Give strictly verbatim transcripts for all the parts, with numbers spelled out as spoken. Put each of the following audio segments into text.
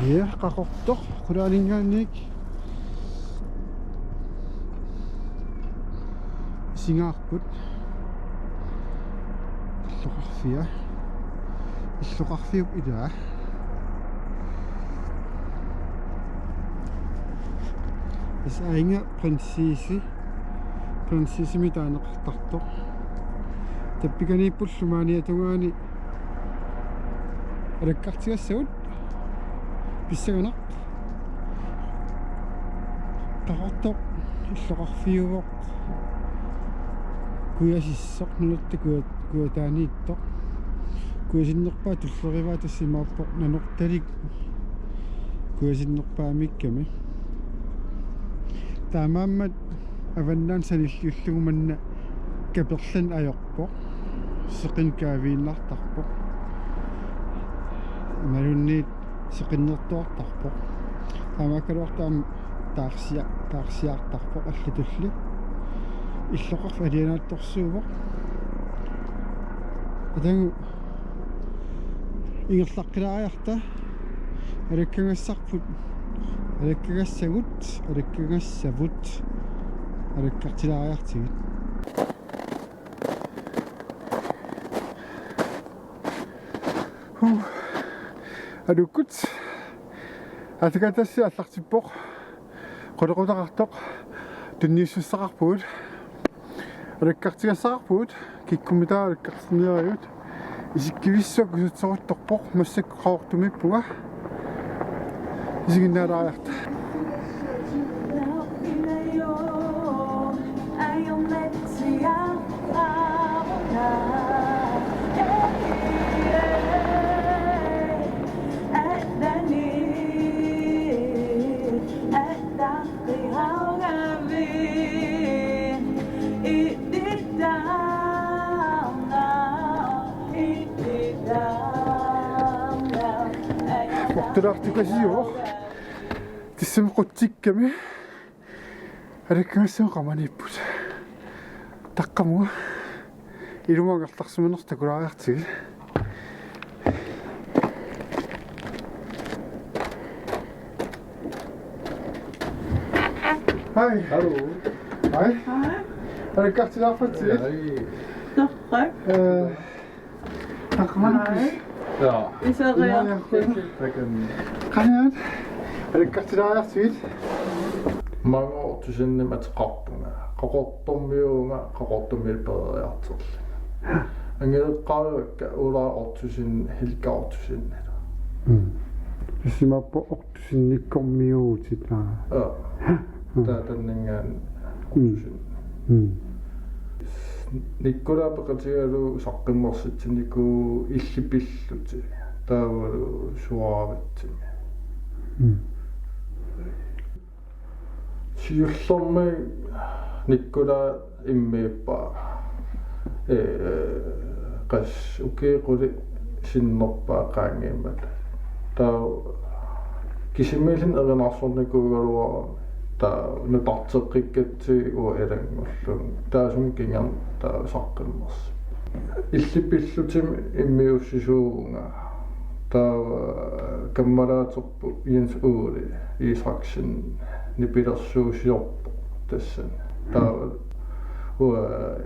Ja, Qaqortoq qulaaninngaanniit isigaarput. Illoqarfia. Illoqarfiup ilaa. Tassa aajuna Prinsesse. Prinsessemik taaneqartartoq. Tappikaniippullu maaniatungaani alakkartigassavut. Pissanganaq. Qaqortoq illoqarfiuvoq. Kujasissoq, nunatta kuja-, kujataaniittoq. Kujasinnerpaaq tullerivaat, tassa imaappoq Nanortalik kujasinnerpaamiikkami. Taamaammat avannaani sanilliullugu manna kaperlanneq ajorpoq. Seqineq kaaviinnartarpoq. Imaluunniit seqinnertuartarpoq. Taamaakkaluartoq aamma taarsia-, taarsiartarpoq allatulli. Illoqarfik alianaatsorsuuvoq. Atagu ingerlaqqilaariarta. Alakkagassarput. Alakkagassagut. Alakkagassavut. Alakkartilaariartigit. Huh. Aluukkut. Aallaqqaammut tassa aallartippoq. Qulequtaqartoq. Tunniussussaqarpugut. Alakkartigassaqarpugut. Kikkummitaava alakkartinniarigut. Isikkivissuaq kusutseruttorpoq. Massakkut Qaqortumiippunga. Isiginnaalaariarta. Uortulaartukasiuvoq. Tassami qutsikkami. Alakkagassagut qamaniipput. Taqqamunga. Ilumoortarsimanersoq takulaariartigit. Hej. Hallo. Hej. Hej. Alakkartilaarpatsigit? Hej. Torrak. Øh, Taqqamanus. Hej. Ja. Iseriarfik. Takan. Qaniat. Alakkartilaariartigit? Maanga Ottosenimik ateqarpunga. Qaqortormiuuvunga, Qaqortumiit peroriartorlunga. Angaleqqaarivakka Ulla Ottosen, Helga Ottosen. Mm. Tassa imaappoq Ottosenikkormiuuvutit, aa. Ja. Mm. Taava taannaanngaanniit Mm. Ottosen. Mm. Nikolai peqatigalugu saqqummersitsinikuu illit pillutit. Taavalu suaavitsimi. Mm. Siullermik Nikolai immiippaa. Ee, qas ukiut qulit sinnerpaat qaangiummata. Taava kisimiilluni erinarsornikuugaluarami. Taava nutarteqqikkatsigit uanga ilanngullunga. Taassuma kingorna taava saqqummersi. Illit pillutit immiussisuuvunga. Taava kammalaaterput Jens Ole Isaksen nipilersuusiorpoq tassani. Taava uanga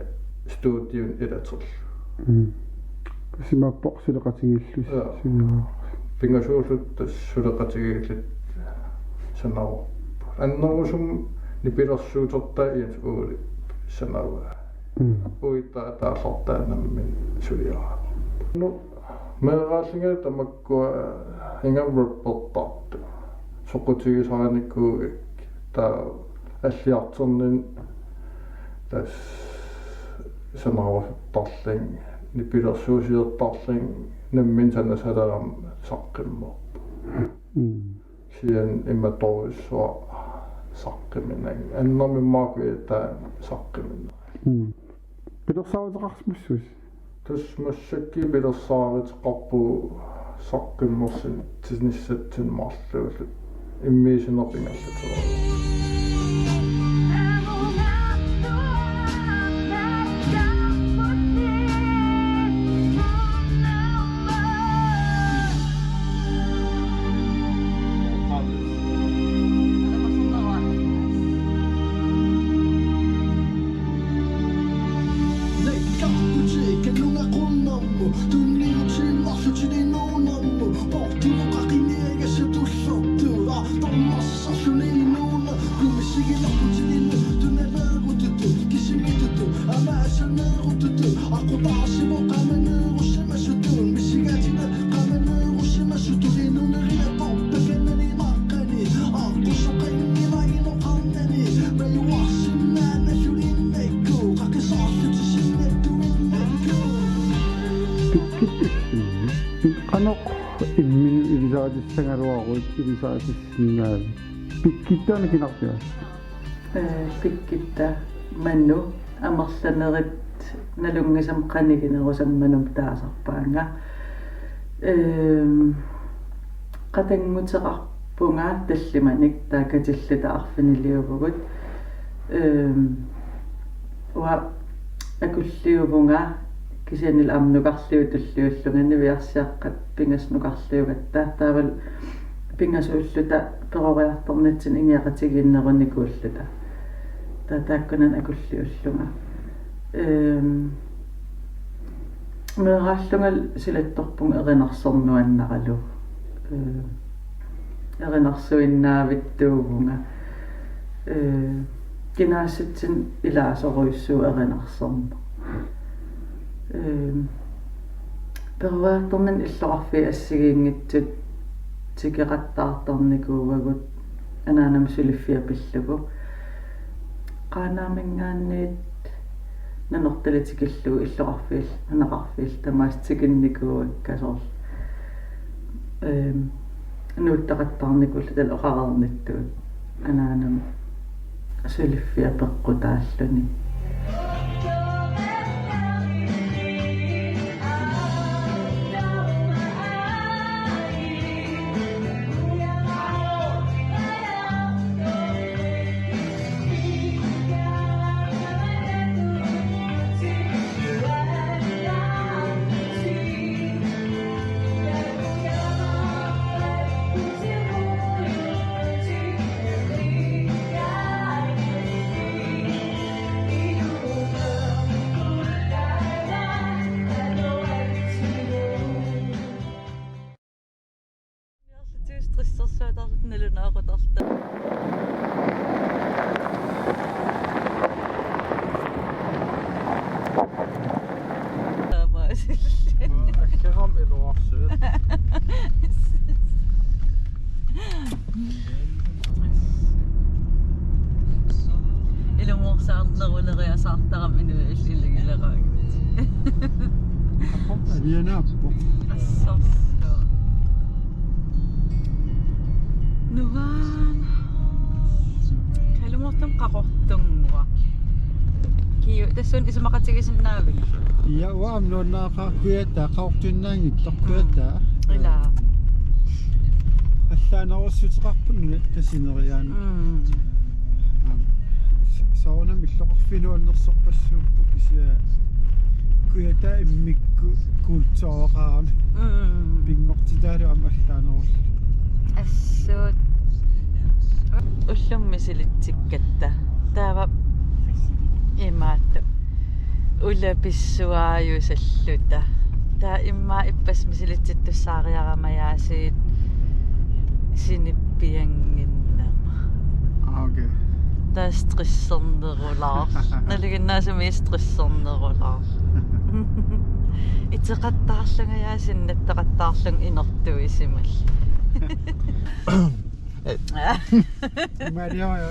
studioni ilaterlugu. Mm. Tassa imaappoq suleqatigiillusi. Ja. Suleqatigiillusi. Pingasuulluta tassa suleqatigiilluta sanarupput. Annerusumik nipilersuutertaa Jens Ole sanavaa. Mm. Uitaa taallartaa nammineq suliaraa. Nu, meeraallunga tamakkua ingammik rappertartut. Soqutigisarinikuugakkit taava alliartorninni tassa sanarusuttarlunga, nipilersuusiortarlunga, nammineq sanasalerama saqqummerpoq. Mm. Kisianni imatorujussuaq saqquminanga. Annermik immaqa kujataani saqquminanga. Mm. Pilersaaruteqarsimassuusi? Tassa massakkut pilersaaruteqarpugut saqqummersitsinissatsinnut marluulluta. Immiussineq ingerlatereerpoq. Tunniutiinnarlutit inuunermut, portugoqaqiniagasatullertut, artornarsarluni inuunermut, misigilerputit tunaleerututut, kisimitutut, amaasaneerututut, aqutaarsivoq qamaneerusimasutut, misigaatitat qamaneerusimasutut, inuneriatorpat kanani maqqani, aqqusoqanngilaq inoqarnani, majuarsinnaanalluinnakku, qaqisaarlutit sinnattuinnakku. Pikkit illimmi. Qanoq imminut ilisaritussagaluaruit ilisaritussinnaavit? Pikkittaana kinarpiaat? Ee, pikkitta Manu, amerlanerit nalunngisamik qaniginerusamik Manumik taasarpaanga. Ehm, qatannguteqarpunga tallimanik, taava katilluta arfiniliuvugut. Ehm, uanga akulliuvunga kisiannili aamma nukarliup tulliullunga, niviarsiaqqat pingasut nukarliugatta. Taavalu pingasuulluta peroriartornitsinni ingiaqatigiinnerunikuulluta. Taava taakkunani akulliullunga. Ehm, meeraallungalu silattorpunga erinarsornuannaralu. Ehm, erinarsuinnaavittuuvunga. Ehm, kinaassutsinnut ilaasorujussuuvoq erinarsorneq. Ehm, peroriartorninni illoqarfiit assigiinngitsut tikeqattaartarnikuuagut anaanama suliffia pillugu. Qaanaaminngaanniit Nanortalik tikillugu illoqarfiit, nunaqarfiit tamaasa tikinnikuuakka soorlu. Ehm, nuuttoqattaarnikuulluta oqareernittut anaanama suliffia peqqutaalluni. Niarlutit stressersuutarlutit nalunaaqutarluta. Taamaasilluta. Aggerami iluarsuit. Ilumoorsaarneruleriasaartarami inuit illilileraangat. Alianaappoq. Assorsuaq. Nuan. Kalumortum qaqortunngua. Kiu, tassuuna isumaqatigisinnaavigit? Ja, uanga nuannaaqaaq Kujataa, qaqortunnaanngitsoq Kujataa. Ila. Allaanerussuteqarpoq nuna tasineriaannaq. Mm. Aam. S-, soorunami illoqarfiit nuannersorpassuupput kisianni Kujataa immikkut kultureqarami. Mm. Pinngortitaalu aamma allaanerullutik. Assut. Ullumi misilitsikkatta. Taava imaattoq. Ulapissuaajusalluta. Taava immaqa ippassaq misilitsittussaariarama aasiit sinippiannginnama. Ah, okay. Taava stressernerulaarluni. Nalinginnaasumik stressernerulaarluni. Iteqattaarlunga ja sinnattoqattaarlunga inertuisimallugu. Mario, ja.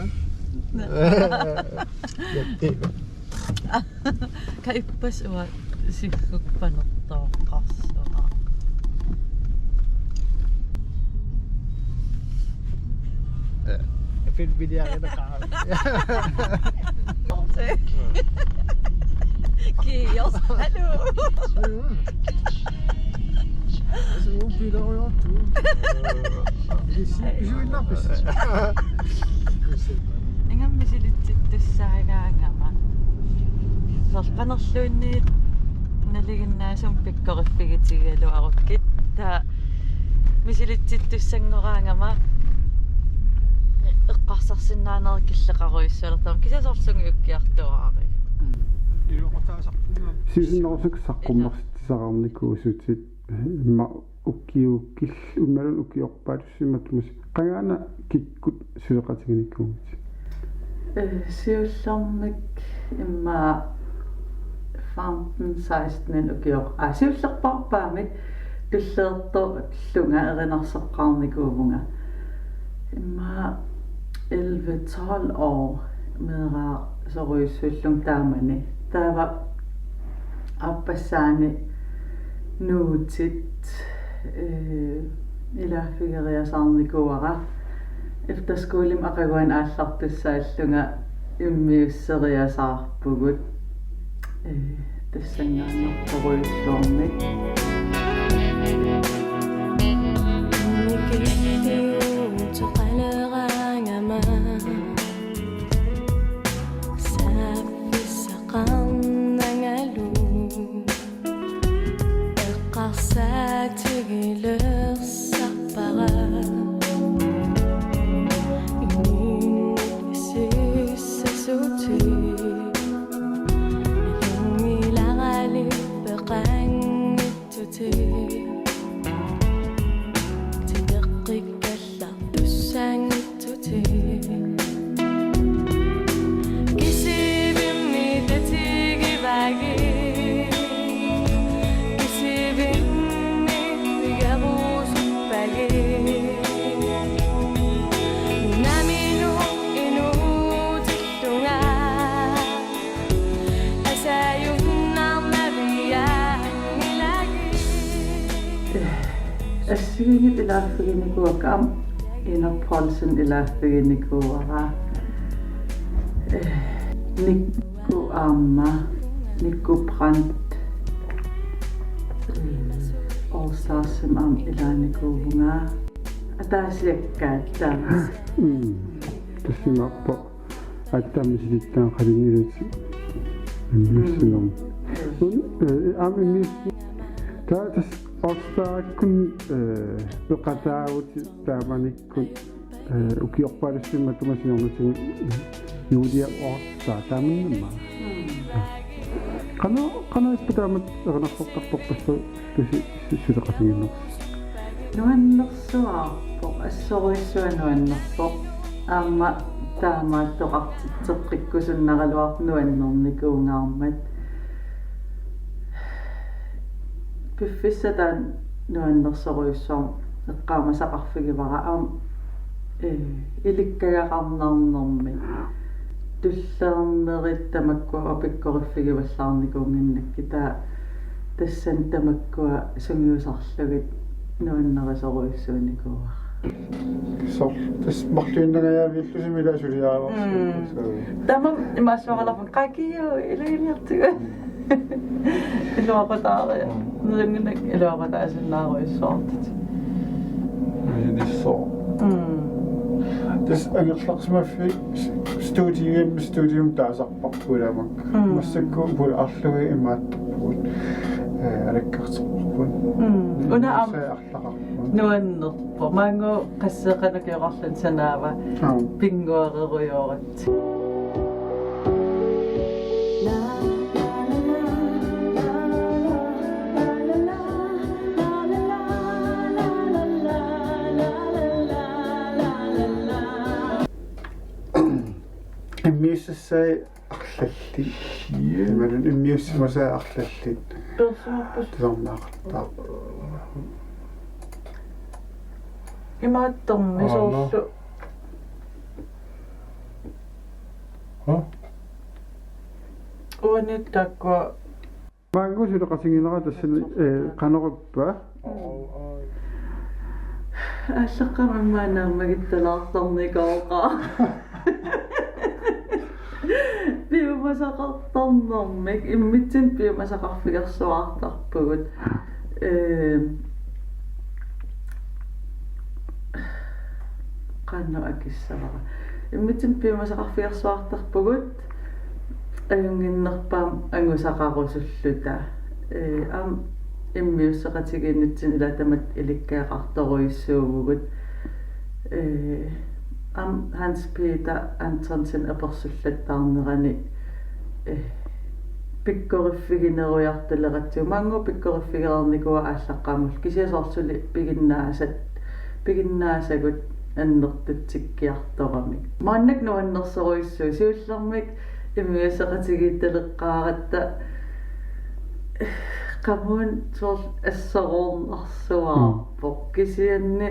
Ka ippassaq uanga siggukka panertooqqaarsuara. Filmiliarineqarami. Kiios. Hallo. Suupiloriortu. Isi-, isuinnarpis. Ingammik misilitsittussaagaangama. Soorlu qanorluunniit nalinginnaasumik pikkoriffigitigigaluarukkit. Taava misilitsittussanngorangama eqqarsarsinnaanerit killeqarujussualertarami. Kisianni soorlu sungiukkiartuaariga. Mm. Iluaqutaasarpunga. Siusinnerusukkut saqqummersitsi. Saqarnikuusutit immaqa ukiukkil-, imaluunniit ukiorpaalussi matuma, qangaana kikkut suleqatiginikuuvutit? Eh, siullermik immaqa femten seksten ukioq-, aa, siullerpaamik tulliuttorlunga erinarsoqqaarnikuuvunga. Immaqa elleve tolv år meeraasorujussuullunga taamani. Taava aappassaani nuutit, eh, ilaaffigeriasaarnikuuara. Efterskolemi aqaguani aallartussaallunga immiusseriasaarpugut. Eh, tassanngaannartorujussuarmik. Nikittiutoqaleraangama saaffissaqarnangalu eqqarsaatigilersarpara. Inuit sissasutit ilungilarali peqanngitsutit tipeqqikkallartussaanngitsutit. Kisivimmi tatigivagit, kisivimmi pigarusuppagit. Nunamilu inuutillunga asajunnarnavianngilagit. Assigiinngitsut ilaaffiginikuuakka, aamma Ina Poulsen ilaaffiginikuuara. Eh, Nikku aamma, Nikku Brandt. Eh, All Starsimi aamma ilaanikuuvunga. Ataasiakkaat taama. Mm. Tassa imaappoq. Aatsaammi silittaaq qalingilusi immiussinermi. Mm. Un, eh, aamma immius-, taava tassa All Starikkut, eh, peqataavutit taamanikkut, eh, ukiorpaalussi matuma singornatigut Julia All Star taamannamma. Mm. Qanoq, qanoq ippa taamatut erinarsortartorpassuusi suleqatigiinnersi? Nuannersuarpoq, assorujussuaq nuannerpoq. Aamma taamaattoqartitseqqikkusunnaraluarpoq nuannernikuunngaarmat. Piffissaq taanna nuannersorujussuarmik eqqaamasaqarfigivara aamma, eh, ilikkagaqarnarnermik. Tulliuttut tamakkua pikkoriffigivallaarnikuunnginnakkit, taava tassani tamakkua sungiusarlugit nuannerisorujussuunikuuara. Soorlu tassa marluinnangajaaviullusi ila suliareersi. Mm. Suu. Tamanna imaassuaraluarpunga qakiu ilaginiartigu. Iluaqutaaria. Mm. Nerinnginnakku iluaqutaasinnaarujussuartut. Ilissooq. Mm. Tassa angerlarsimaffik studiemi studium taasarparput ilamakku. Mm. Massakkut pul arlui imaattarpugut. Eh, alakkarterparput. Mm. Una am- Sa arlaqarput. Nuannerpoq. Maannga qasseqanakioqarlun sanaava. Aap. Pinnguarerujoorut. Immiussassai arlallit. Imaluunniit immiussimasai arlallit. Peersimappas. Tusarnaaqattaaq. Imaattormi. Aana. Soorlu. Ha? Uani taakkua. Maannga suleqatiginera tassani, eh, qanoq ippa? Aallaqqaammut immaqa naammagittalaartarnikooqaaq. Piumasaqartarnermik, immitsinnut piumasaqarfigersuartarpugut. Eh, qanoq akissavara. Immitsinnut piumasaqarfigersuartarpugut, ajunnginnerpaamik angusaqarusulluta. Eh, aamma immiusseqatigiinnitsinni ila tamatta ilikkagaqartorujussuuvugut. Eh, aamma Hans Peter Antonsen apersullattaarnerani, eh, pikkoriffiginerujartuleratsigu. Maannga pikkoriffigereernikuuara aallaqqaammulli, kisianni soorlu suli piginnaasat, piginnaasagut annertutsikkiartoramik. Maannakkut nuannersorujussuuvoq, siullermik immiusseqatigiittaleqqaaratta qamuuna soorlu assaroornarsuaarpoq. Mm. Kisianni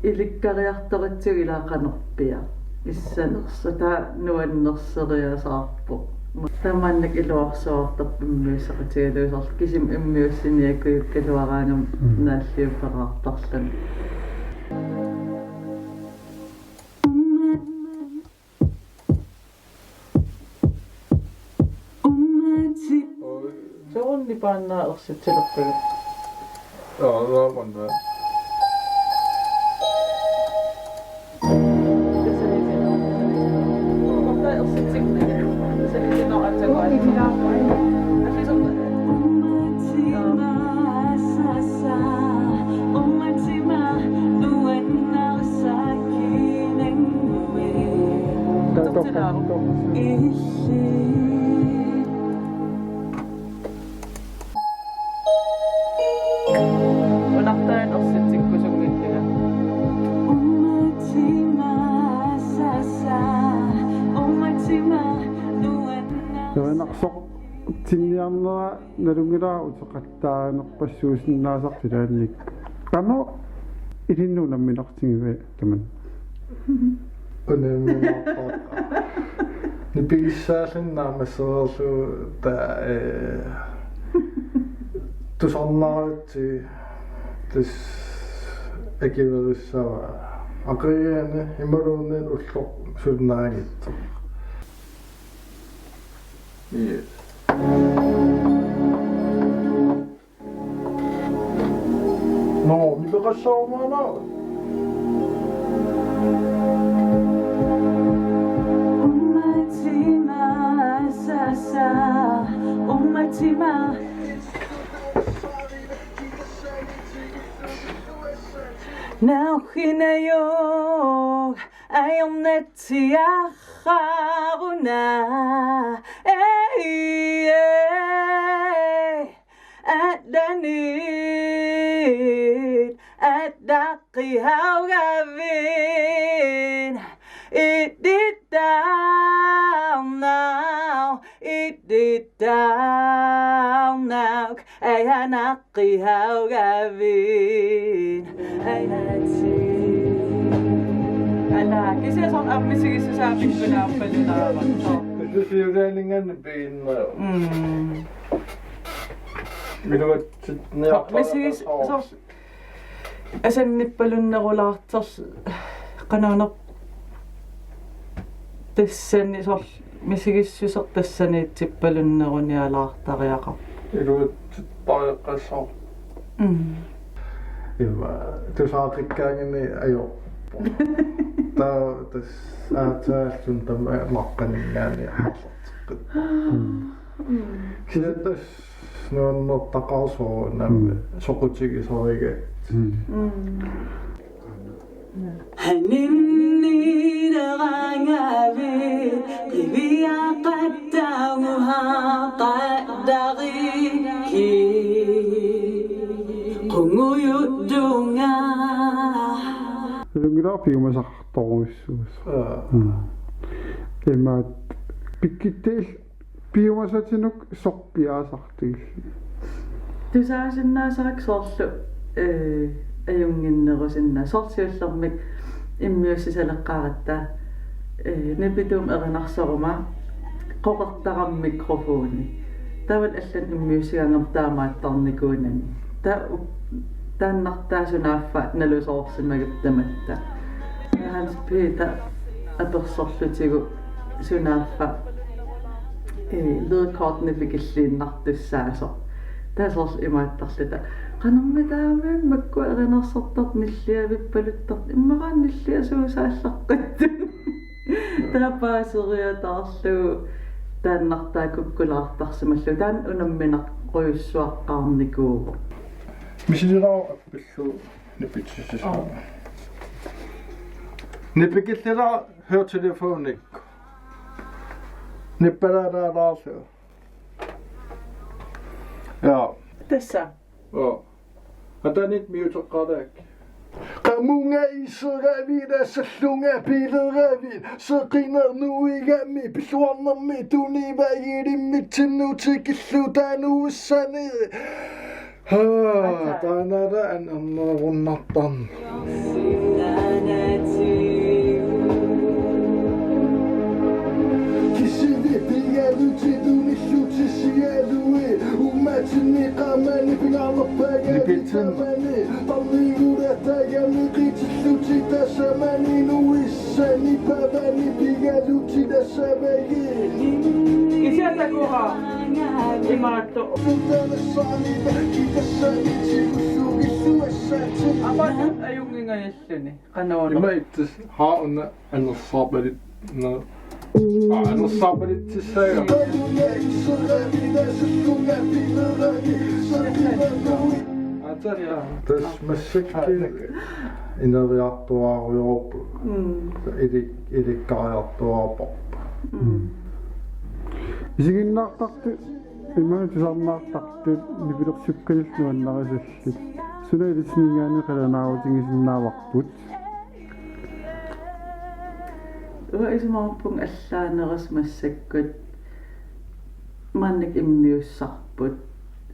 ilikkariartoritsigu ilaa qanorpiaq issanersoq, taava nuannersoriasaarpoq. Tamannak iluarsuartarpoq immiusseqatigalugu, soorlu kisimi immiussiniakujukkaluaraangama. Mm. Naalliupperaartarluni. Soorunami paannaa ersitsilerpagut. Joo, naapannaa. Unartaat ersitsikkusunngilanga. Nuannersortinniarnera nalunngilara uteqattaanerpassuusinnaasartilaannik. Qanoq ilinnut unamminartigiva tamanna? Unamminarpara. Nipigissaalluni naammassereerlugu taava, ee, tusarnaaratsigu tassa akuerissavara. Aqaguani imaluunniit ulloq suli naagittoq. Yes. Nå, nipeqassaarumaarnanga. Ummatima sasa, ummatima. Nauhinayo, ayernatsiararuna. Ei, ei. Atlanit, ataqqihaugavin, itittarnau, itittarnauk, ajanaqqihaugavin, ajatit. Ala, kisianni soorlu ammisigissusaa pikkunaappalunaavartoq. Kisianni siulaaninganni piginnaa. Mm. Iluatsinniartariaqartoq. Misigis-, soorlu asannippalunnerulaartoq, qanoq tassani soorlu misigissuseq tassaniittippalunnerunialaartariaqarpoq. Iluatsittariaqassaaq. Mm. Ima, tusaaqikkaangaanni ajorpoq. Taava tassa aatsaalluni tamaat maqqaninngaanniit aallarteqqippoq. Mm. Mm. Kisianni tassa nuannertaqaarsoq una. Mm. Soqutigisorigatsigu. Mm. Mm. Haninniilerangavit qiviaqattaaguhaa qadarikkit qungujuttunga. Ilungilaarpiumasartorujussuusoq. Aa. Mm. Imaat pikkittiil piumasatinut soqutigisartigit. Tusaasinnaasarakkit soorlu, ee, ajunnginnerusinnaasut. Soorlu siullermik immiussisaleqqaaratta, ee, nipituumik erinarsoruma qoqertarama mikrofoni. Taavalu allanik immiussigaangama taamaattarnikuunani. Ta-, u-, taannartaa sunaaffa nalusoorsimagatta tamatta. Hans Peter apersorlutigu sunaaffa, ee, lydkortini pikilliinnartussaasoq. Taava soorlu imaattarluta: Qanormitaava makkua erinarsortartut nilliavippaluttartut, immaqa nilliasuusaallaqqittunit. Taava paaseriataarlugu taannartaa kukkulaartarsimallugu. Taanna unamminarujussuaqqaarnikuuvoq. Misililaarpillu nipitsussisarama. Nipikillilaarlugu høretelefonikku. Nippalaalaalaarlugu. Tassa. Joo. Ataanit miuteqqaalaak. Qamunga iseravit asallunga pileravit seqinernuigami pilluarnermi tunivagilimmit tinnutikillu taanuussani. Haa, taanara an annerunnartan. Kisivi pigalutit unillutit sialui uummatinni qaamani pingaarnerpaagami. Nipitsin. Taamani tarnigulatagami qitillutit tasamani nuissani pavani pigalutit asavagi. Kisianni takuara imaattoq. Tutalassaani pakki tassani tigullugu illuassaatit. Apaatut ajunngingajalluni. Qanoq. Ima ittus haa una anersaarpalit-, na-, aa, anersaarpalitsissaaga. Aatsaat. Tassa massakkut ineriartuaarujoorput. Mm. Ilik-, ilikkariartuaarparput. Mm. Isiginnaartartut, imaluunniit tusarnaartartut nipilersukkanillu nuannarisallit. Suna ilitsinninngaanniit qilanaarutigisinnaavit? Uanga isumaqarpunga allaanerusumik massakkut maannakkut immiussarput,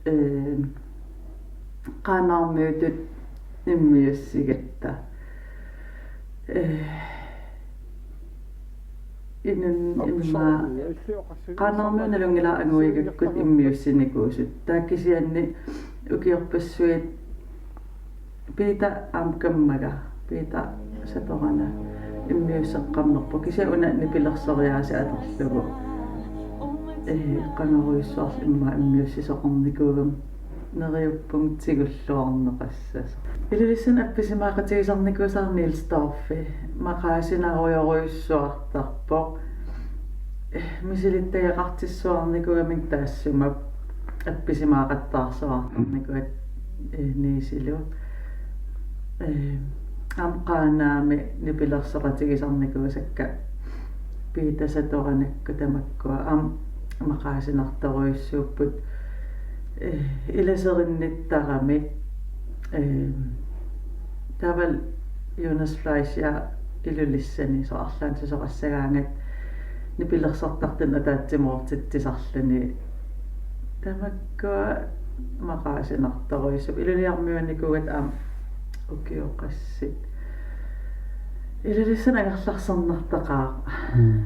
ee, Qaanaarmiutut immiussigatta. Ee, inun imma Qaanaarmiut nalunngilara anguigakkut immiussinikuusut. Taava kisianni ukiorpassuit Piita aamma kammaga, Piita Satorana immiusseqqammerpoq. Kisianni una nipilersoriaaseq atorlugu. Ee, qangarujussuarlu immaqa immiussisoqarnikuugama neriuppunga tigulluarneqassasoq. Ilulissani appisimaaqatigisarnikuusara Niels Dorphi maqaasinarujorujussuartarpoq. Ee, misilittagaqartissuarnikuugamik taassuma appisimaaqattaarsuartarnikuugatta, ee, Nielsilu. Ee, aamma Qaanaami nipilersoqatigisarnikuusakka Piita Satoranakkut tamakkua aamma maqaasinartorujussuupput, ee, ilaserinnittaramik, ee, taavalu Jonas Fleischer Ilulissani soorlu arlaannik susoqassagaangat nipilersortartut ataatsimoortitsisarluni. Tamakkua maqaasinartorujussuupput. Ilulissarmiuunikuugatta aamma ukioqassit. Ilulissani angerlarsinnartaqaaq. Mm.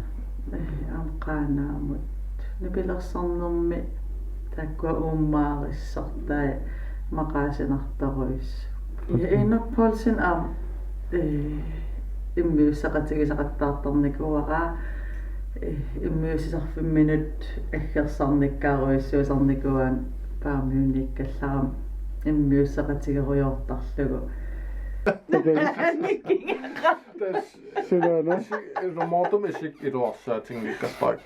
Ee, aamma Qaanaamut. Nipilersornermi taakkua uummaarissartai maqaasinartorujussuupput. Ja Enoch Poulsen aamma, ee, immiusseqatigisaqattaartarnikuuara, ee, immiussisarfimminut aggersarnikkaarujussuusarnikuugatta Paamiuniikkallarama immiusseqatigerujoortarlugu. Tassa. Silaana. Isik, ilumoortumik isik iluarsaatinngikkattaaq.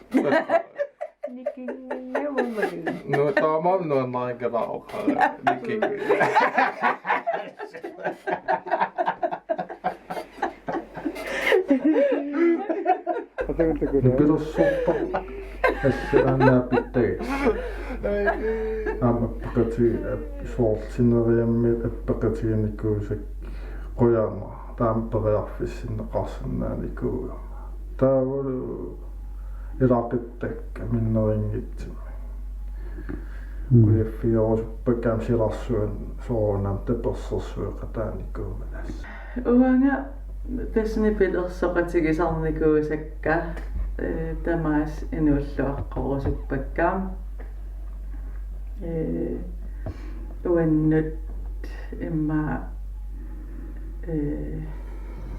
Nikinngavumagin. Nu, taamaammat nuannarikkalaarpara. Nikinngavumagin. Atagu takuuk. Nipilersortartut. Assaannaappittagit. Aamma appakati-, ap-, soorlu sineriammiit appakatiginikuusakka qujanaq. Taama periarfissinneqarsinnaanikuugama. Taavalu ilaaqittakka minnerunngitsumik. Mm. Qujaffigerusuppakka aamma silarsuanni soorunami tapersersueqataanikuummat assut. Uanga tassa nipilersoqatigisarnikuusakka, ee, tamaasa inuulluaqqorusuppakka. Ee, uannut immaqa, ee,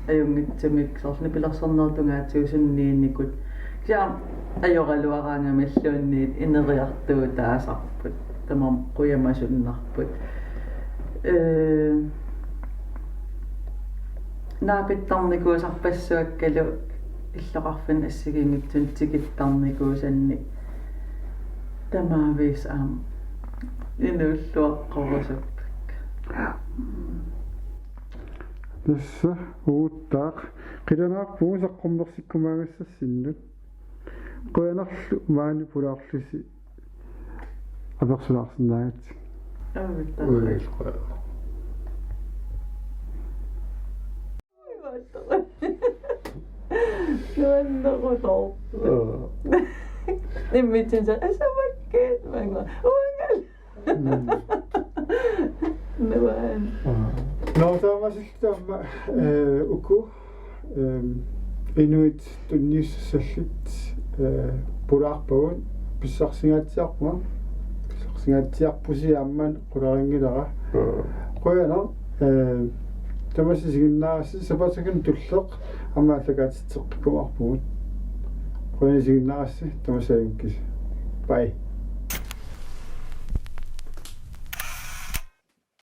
ajunngitsumik soorlu nipilersornerup tungaatigut sunniinikut. Kisianni aamma ajoraluaraangamilluunniit ineriartuutaasarput. Tamarmik qujamasunnarput. Ee, naapittarnikuusarpassuakkalu illoqarfinni assigiinngitsunik tikittarnikuusannik tamaviisa aamma inuulluaqqorusuppakka. Tassa uaguttaaq qilanaarpugut saqqummersikkumaagassinnut. Qujanarlu maani pulaarlusi. Apersulaarsinnaagatsigit. Aamma. Ui, ilqua. Nuannequtooq. Aa. Immitsinnut asamakkit, manga. Uangal. Mm. Nuan. Aa. Nå, taamaasilluni aamma, eh, uku, ehm, inuit tunniussassallit, eh, pulaarpagut, pissarsigaatsiarpunga. Pissarsigaatsiarpusi aamma qularinngilara. Aa. Qujanaq, eh, tamassi isiginnaarassi, sapaatip akunnerani tulleq aamma aallakaatitseqqikkumaarpugut. Qujanaq isiginnaarassi, tamassi ajunngikkisi. Bye.